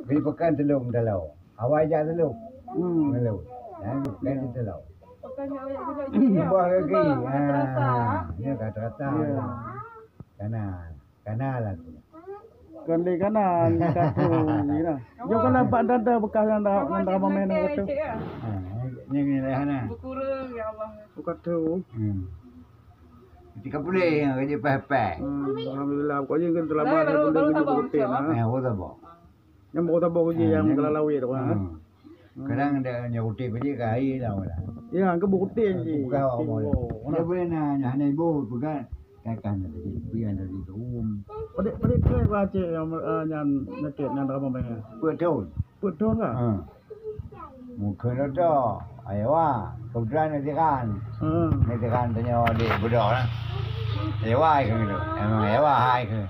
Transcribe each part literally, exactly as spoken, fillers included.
Di pekan telung talo. Awai jak telung. Hmm. Telung. Dan pekan di talo. Buah kaki. Ha. Nya ka terasa. Ya. Kana. Kana lah tu. Kan lé kana ni ka tu ni lah. Jom kana bak dada bekas nyang da, nyang da mameh nang kata. Ha, ni ni lah na. Bukurung ya Allah. Bukan tu. Hmm. Ketika pulih yang kerja peh-peh. Hmm, alhamdulillah. Pokoknya kan terlambat. Baru, baru sabar. Ha, baru sabar. Nyang baru sabar kerja yang kalau lawit tu kan. Hmm. Kadang ada nyang utek kerja ke air lah. Ya, ke buku utek je. Bukan awak mau. Dia boleh na, na hana ibu pegang. Takkan dari pian dari tu. Pada pada tu baca yang, eh, yang nyakit yang drama banyak. Betul. Betul lah. Ha. Mungkin ada. Ayo wah, kebetulan nanti kan. Hmm. Nanti kan tanya adik budak lah. Ayo wah, ke gitu. Emang ayo wah, hai ke.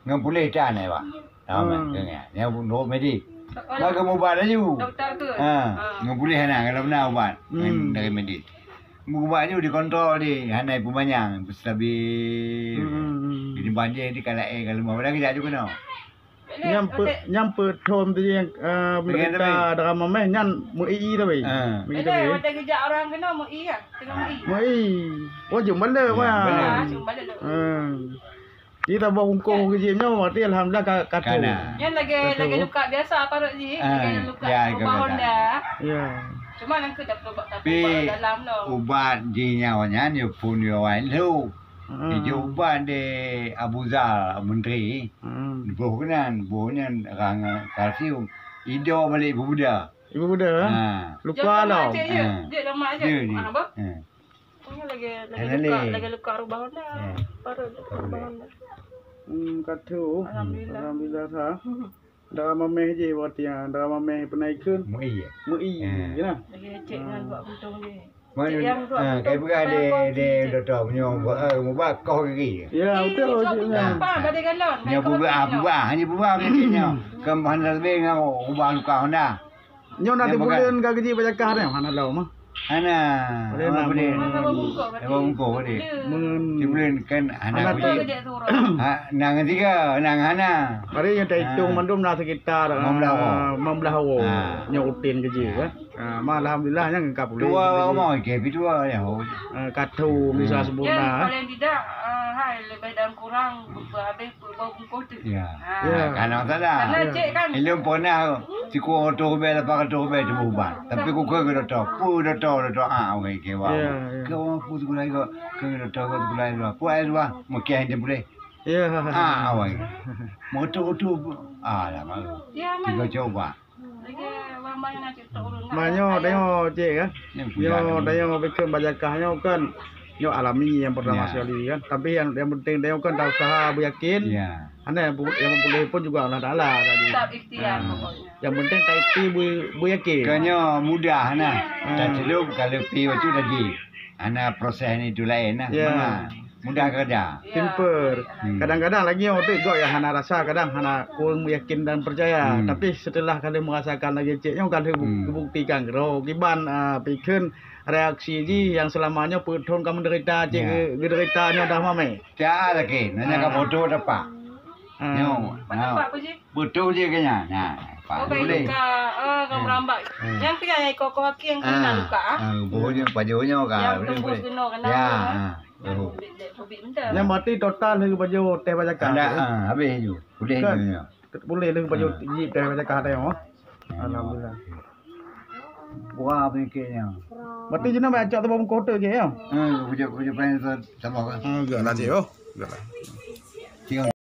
Ngan pulih tan, ayo wah. Ramai. Hmm. Kena. Yang untuk medik. Bagi mubat laju. Doktor tu. Ha, ha. Ngan pulih hana kalau benar ubat. Hmm. Dari medik. Mubat laju dikontrol di hana pemanyang, stabil. Hmm, hmm, hmm. Jadi banjir di kalau air kalau mau dah kejap juga kena. Nyang pe, nyang pe thon tu yang, eh, menderita darah mameh nyan meu-i tapi. Ha. Meu-i tapi. Ada kejap orang kena meu-i ya, tengah meu-i. Meu-i. Oh, jom bala. Ya, wah. Bala. Ah, jom bala. Hmm. Kita bawa ungkoh ke jim nyoe, berarti alhamdulillah ka, ka tu. Kana. Nyan lagi, lagi luka biasa parut jih, lagi luka ya, ubah Honda. Ya. Cuma nang ke dah berubat tapi dalam tu. Ubat jih nyawa nyan, ya pun ya awai lu. Hmm. Ijak ubat di Abu Zal, menteri. Hmm. Boh keunan, boh nyan rang kalsium. Ido balik ibu buda. Ibu buda, eh? Ha. Luka lah. Jom, jom, jom. Ha. Jom, jom, jom. Jom, jom. Ha. Lagi, lagi luka, lagi luka rubah Honda. Ha. Parut luka rubah Honda. Hmm, kacau. Alhamdulillah. Alhamdulillah, ha. Darah mameh je berarti, ha. Darah mameh pernah ikut. Mui, ya? Mui, ya. Ha. Lagi cek dengan buat untung je. Mana, cek yang buat untung. Ha, kayak peugah deh, deh, doktor, meunyoe, eh, mubat koh gigi. Ya, betul, cek yang. Ha. Nyoe peugah, peugah, hanya peugah penyakit nyoe. Kan hana leubeh ngon ubah luka Honda. Nyoe na tibuleuen ka geuji bak jakah nyoe, hana lom, ah. Hana. Boleh na, boleh. Hana bungkôh berarti. Hana bungkôh berarti. Tibuleuen kan hana. Hana geuji. Ha, nang tiga, nang hana. Hari nyang taitong mandum na sekitar, lima belas orang. Ah, lima belas orang. Ha. Nyoe rutin geuji, kan. Ah, ma alhamdulillah nyang ka pulih. Dua orang mau ke, pi dua ya. Ah, katu bisa sempurna. Ya, paling tidak, ah, hai lebih dan kurang berhabis Bak bungkôh tu. Ya. Ha. Ya. Kan masalah. Karena cek kan. Ilôn pernah sikureueng reutôh ribèe, lapan reutôh ribèe teumeuubat. Tapi kukheun keu dokto, peue dokto, dokto, ah, orang kecewa. Ya, ya. Keu orang peue sekolah juga, keu dokto, keu sekolah juga. Peue ai dua, mungkin dia boleh. Ya. Ah, awai. Meureutôh-reutôh, ah, lama. Ya, tiga coba. Manyoe tanyoe cek kan. Nyoe tanyoe bikon bak jakah nyoe kan. Nyoe alami nyang pertama sekali kan. Tapi nyang, nyang penting tanyoe kan tausaha beuyakin. Ya. Hana nyang pu-, nyang meupuléh pun juga Allah Taala tadi. Tetap ikhtiar pokoknya. Nyang penting taikti beu-, beuyakin. Kan nyoe mudah nah. Ha. Taceulop kalau pi waktu tadi. Hana proses ni tu laén nah. Ya. Mana? Mudah kerja. Ya. Simple. Hmm. Kadang-kadang lagi nyoe tu gok ya hana rasa, kadang hana kurang yakin dan percaya. Hmm. Tapi setelah kalian merasakan lagi cek nyoe kalian bu-, hmm, buktikan keudroe kiban, ah, pikir reaksi jih yang selama nyoe peuet thon ka menderita cek, ya, ge-, geuderita nyoe dah mamai. Cak lagi, nanya ka foto dapat. Ah. Nyoe. Nah. Beutôi je keunan. Nah, oh, baik boleh. Ka, ah, ka meurambak. Hmm. Nyang keunan nyang ikoh-koh akhé nyang keunan luka, ah. Ah, boh nyoe, pajoh nyoe ka. Nyang tembus keunoe keunan. Ya, ah. Nyang berarti total lheueh pajoh teh bak jakah. Ada, ah, habis ju. Boleh ju nyoe. Boleh lheueh pajoh ji teh bak jakah teh nyoe. Alhamdulillah. Wah, peunyakét nyoe. Berarti jinoe bak acok teubang kote je ya. Hmm, pajoh, pajoh pen sama kan. Ah, gak lah je, oh. Gak lah.